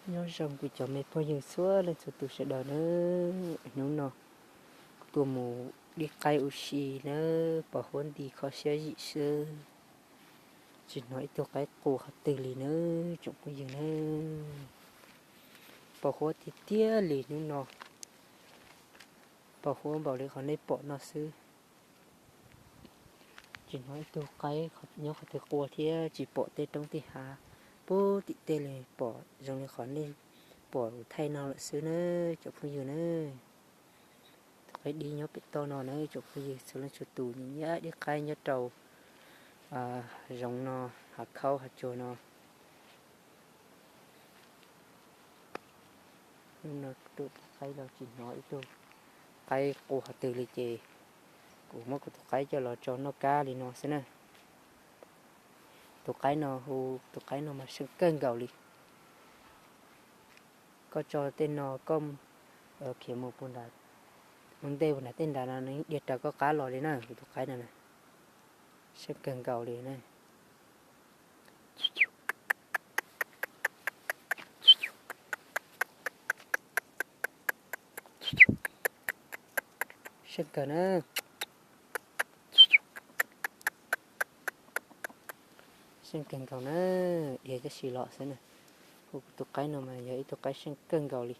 Nyob zoo kuv cov me phooj ywg txhua leej txhua tus sawv daws nawb. Hnub no kuv tuaj mus dib qaib ua si nawb, pos huab nti kho siab zim xwb, tsis hnov ib tug qaib qua qhov twg li nawb tsoom phooj ywg nawb. Pos huab tiag tiag li hnub no, pos huab npaum li qhov nej pom no xwb. Tsis hnov ib tug qaib nyob qhov twg qua thiab tsis pom tej roob tej hav puag tim tej li pom zoo li qhov nej pom kuv thaij no lawm xwb nawb tsoom phooj ywg nawb. Tus qaib dib nyob pem toj no nawb tsoom phooj ywg txhua leej txhua tus, nyiam nyiam dib qaib nyob rau zoov no, hav khaub hav tsuag no. Hnub no tus qaib los tsis hnov ib tug qaib qua qhov twg li ces kuv muab kuv tus qaib coj los tso noj kab li no xwb na. Tus qaib no hu, tus qaib no mas seej kawg nkaus li. Koj tso tej no koj khiav mus puag nram, mus ntej puag nram tej nrad no nws yeej dhia raws koj qab los li na, kuv tus qaib no na. Seej kawg nkaus li na. Seej kawg na. Seej kawg nkaus na, dhia tab sis los xwb na. Hu kuv tus qaib no mas yog ib tug qaib seej kawg nkaus li.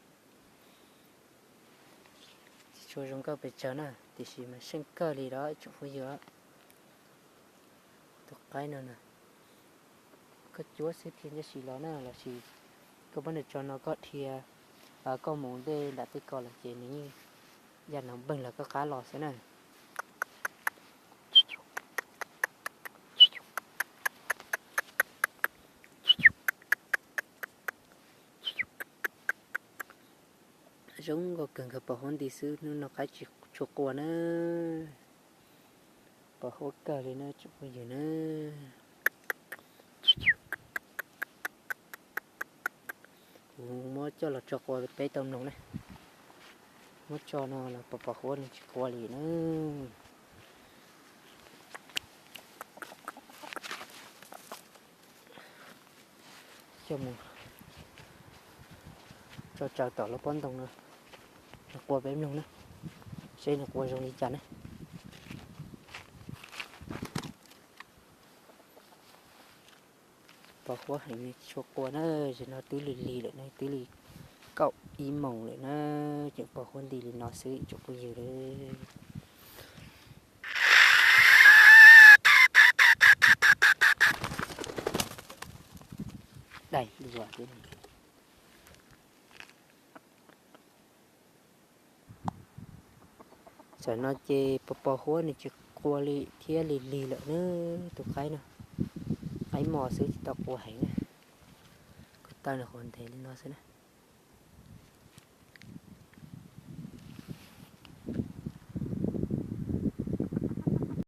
Tsis tshua zoo nkauj pes tsawg na, tiam sis mas seej kawg li los tsoom phooj ywg. Tus qaib no na, koj cuab xwb thiaj tab sis los na, los sis koj muab nws tso no koj dhia, koj mus ntej nram tej ko lawm ces nws yeej ya no npeeg lawv koj qab los xwb na. Zoo nkauj kawg nkaus, pos huab nti xwb, hnub no qaib tsis tshua qua na. Pos huab kawg li na tsoom phooj ywg na. Kuv muab coj los tso qua peb tau mloog na. Muab tso no los pos pos huab nws tsis qua li na. Coj mus tso tsaws tom lub pob ntoo no, nws qua peb mloog na, seb nws qua zoo li cas na. Pos huab heev tshua qua na, zaum no twb lig lig lawm na, twb li kaum ib moos lawm na, tseem pos huab nti li no xwb tsoom phooj ywg lawm. Dai, tam no ces pos pos huab nws tsis qua li thiab, lig lig lawm na, tus qaib no, qaib mos xwb tsis tau qua heev na, kuv taw nws qhuav ntev li no xwb na.